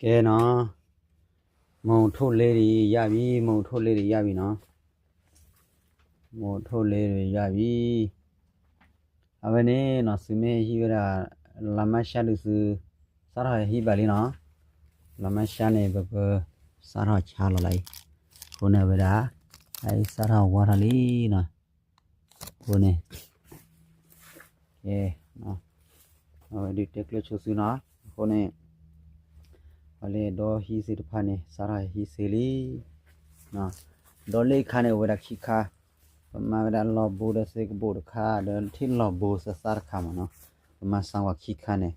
ကဲနီၤ, မိၢ်ထိၣ်လ့ဒံးယၢ်ဘံ, မိၢ်ထိၣ်လ့ဒံးယၢ်ဘံနီၤ, မိၢ်ထိၣ်လ့ဒံးယၢ်ဘံ. အဝဲန့ၣ်နီၤ သုမ့ၢ်ဟံးဝဲဒၣ် လါမၢ်ၡးဒုးသု စးထီၣ်ဟဲဟံးဘၣ်လံနီၤ. လါမၢ်ၡးန့ၣ် ပကစးထီၣ်ဆါလီၤလၢအံၤ, အဃိန့ၣ်ဝဲဒၣ် အအံၤစးထီၣ်ဝါထီၣ်လံနီၤ. အဃိန့ၣ် ကဲ အဝဲဒုးတဲကျၢၤဆိသုနီၤ. အဃိန့ၣ် ပှၤလၢဒီဟံးသ့ၣ်တဖၣ်န့ၣ် စးထီၣ်ဟဲဟံးသ့လံ. ဒီးလၢခါန့ၣ် အိၣ်ဝဲဒၣ်ခံခါ, ပမၤဝဲဒၣ်လီၢ်ဘိဒီးစ့ကဘိၣ်တခါ ဒီးထံၣ်လီၢ်ဘိသးသးတခါမးနီၤ. ပမၤစးဝဲခံခါန့ၣ်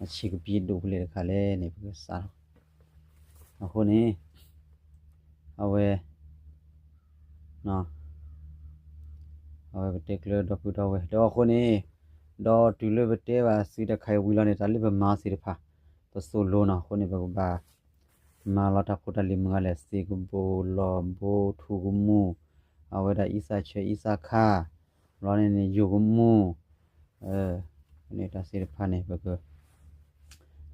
အဆံးကပံဒိၣ်ဖဲလဲၣ်တခါလဲၣ်န့ၣ် ပကစးထီၣ်. အဃိန့ၣ် အဝဲ အဝဲပတဲကျၢၤဒီပုၢ်ဒီဝဲၢ် ဒီးအဃိန့ၣ် ဒီးတုၤလၢပတဲဘၣ်သုတခါအံၤဝံၤလီၤန့ၣ် တၢ်လၢပမၤအီၤသ့ၣ်တဖၣ် ပသိၣ်လိနီၤ. အဃိန့ၣ် ပကဘၣ်မၤလီၤတၢ်ဖိတၢ်လံၤမုၢ်ဂၤလဲၣ်, စ့ကဘိၣ်, လီၢ်ဘိ, ထူကမူၣ်, အဝဲဒၣ်အံသၣ်ဆၢအံသၣ်ခါ, ဘျီန့ၣ်န့ၣ် ယိာ်ကမူၣ်, န့ၣ်တၢ်သ့ၣ်တဖၣ်န့ၣ် ပက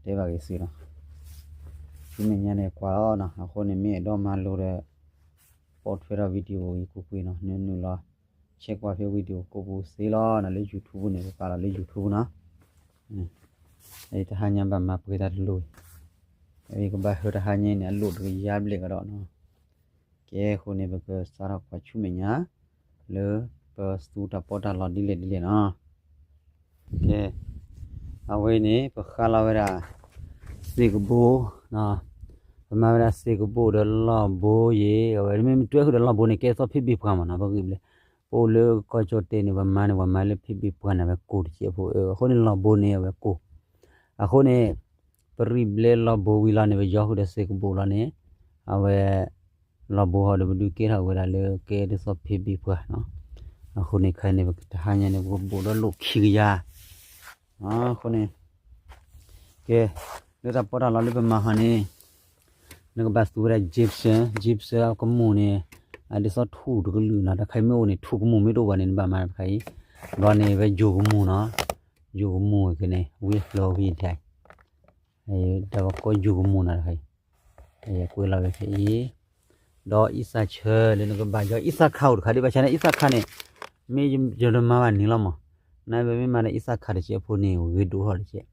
တဲဘၣ်က့ၤသုလီၤ. ဆူမဲာ်ညါန့ၣ်ကွၢ်လီၤနီၤ. အဃိန့ၣ်မ့ၢ်အဲၣ်ဒိးမၤလိဒီး ပိာ်ထွဲထီၣ် video အံၤကွ့ၢ်ကွ့ၢ်နီၤ, နုာ်နုာ်လီၤ ဆဲးကွၢ်ဖဲ video ကိးပူၤသ့လီၤနီၤ. လၢ YouTube န့ၣ် ပပာ်လီၤလၢ YouTube နီၤ. တဟါညါဘၣ်မၤပှဲၤတၢ်တလိၣ်, ကဘၣ်ဟၢတဟါညါန့ၣ် အလိၣ်တကယၤဘျဲၣ်ကဒီးနီၤ. ကဲအဃိန့ၣ် ပကစးထီၣ်ကွၢ်ဆူမဲာ်ညါ လၢပသူတၢ်ပီးတၢ်လီဒ်လဲၣ်ဒ်လဲၣ်နီၤ. ကဲ အဝဲန့ၣ် ပဃါလီၤဝဲဒၣ် စ့ကဘိၣ်, ပမၤဝဲဒၣ်စ့ကဘိၣ်ဒီးလီၢ်ဘိယ့ၣ်, အဝဲမ့ၢ်မ့ၢ်တွဲဃုာ်ဒီးလီၢ်ဘိန့ၣ် ကဲသိးဖံးဘ့ၣ်ပှၢ်မးနီၤ. ပဂံၢ်ဘျဲၣ် ပအိၣ်လၢကီၢ်ကၠီၣ်တဲာ်န့ၣ် ပမၤန့ၣ် ပှၤမၤလၢဖံးဘ့ၣ်ပှၢ်န့ၣ် အဝဲကိၢ်တကဲးဖိ, အဃိန့ၣ်လီၢ်ဘိန့ၣ် အဝဲကိၢ်. အဃိန့ၣ် ပရံးဘျဲလီၢ်ဘိဝံၤလီၤန့ၣ် ပယီၤဃုာ်ဒီးစ့ကဘိၣ်လီၤန့ၣ်, အဝဲ လီၢ်ဘိဟီဒီးပဒုးကဲထီၣ်ဝဲဒၣ်လၢကဲဒ်သိးဖံးဘ့ၣ်ပှၢ်နီၤ. အဃိန့ၣ်ခဲအံၤန့ၣ် ပတဟါညါန့ၣ် ပကဘိၣ်ဒီးလိၣ်ခံကယၤ. အဃိန့ၣ် ကဲ လၢတၢ်ပီးတၢ်လီလၢပမၤဟီန့ၣ် နကဘၣ်သူဝဲဒၣ် gypsum, gypsum အကမူၣ်န့ၣ် အဒ်သိးထူၣ်တကလုာ်နီၤ. တၢ်ခါအံၤမ့ၢ်အိၣ်န့ၣ် ထူၣ်ကမူၣ်မ့ၢ်တအိၣ်ဘၣ်န့ၣ် နဘၣ်မၤတၢ်တခါအံၤ, ဘျီန့ၣ်ဝဲယိာ်ကမူၣ်နီၤ. ယိာ်ကမူၣ်က့ၤန့ၣ် ဝံၤဖျိဝံၤထဲ တၢ်ဝဲကိးယိာ်ကမူၣ်နီၤတခါအံၤ, ကွဲးလီၤဝဲခဲအံၤ, ဒီးအံသၣ်ဆၢလၢနကဘၣ်ယီၤ အံသၣ်ခါအိၣ်တခါဒံးဘၣ်ဆၣ်န့ၣ် အံသၣ်ခါန့ၣ် မ့ၢ်ယတမၤဘၣ်န့ၣ်လီၤမး, နဝဲမ့ၢ်မၤဒီးအံသၣ်ခါတကဲးဖိန့ၣ် ဂ့ၤဒိၣ်ထီၣ်တကဲး.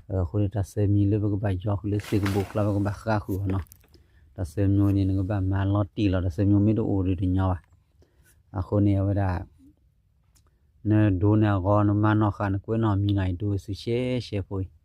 အဃိန့ၣ် တၢ်သၢမံၤလၢပကဘၣ်ယီၤဃုာ်လၢစ့ကဘိၣ်ကျါ ပကဘၣ်ဃါဃုာ်အီၤနီၤ. တၢ်သၢမံၤန့ၣ် နကဘၣ်မၤလီၤတံၢ်လီၤ, တၢ်သၢမံၤမ့ၢ်တအိၣ်ဒီးတညီဘၣ်. အဃိန့ၣ် အဝဲဒၣ် နဒိးန့ၢ်အဂီၢ် နမၤနီၣ်ဃာ် နကွဲးနီၣ်မံၤနီၤအံၤ ဒိးဝဲသုရှဲရှဲဖိအံၤ,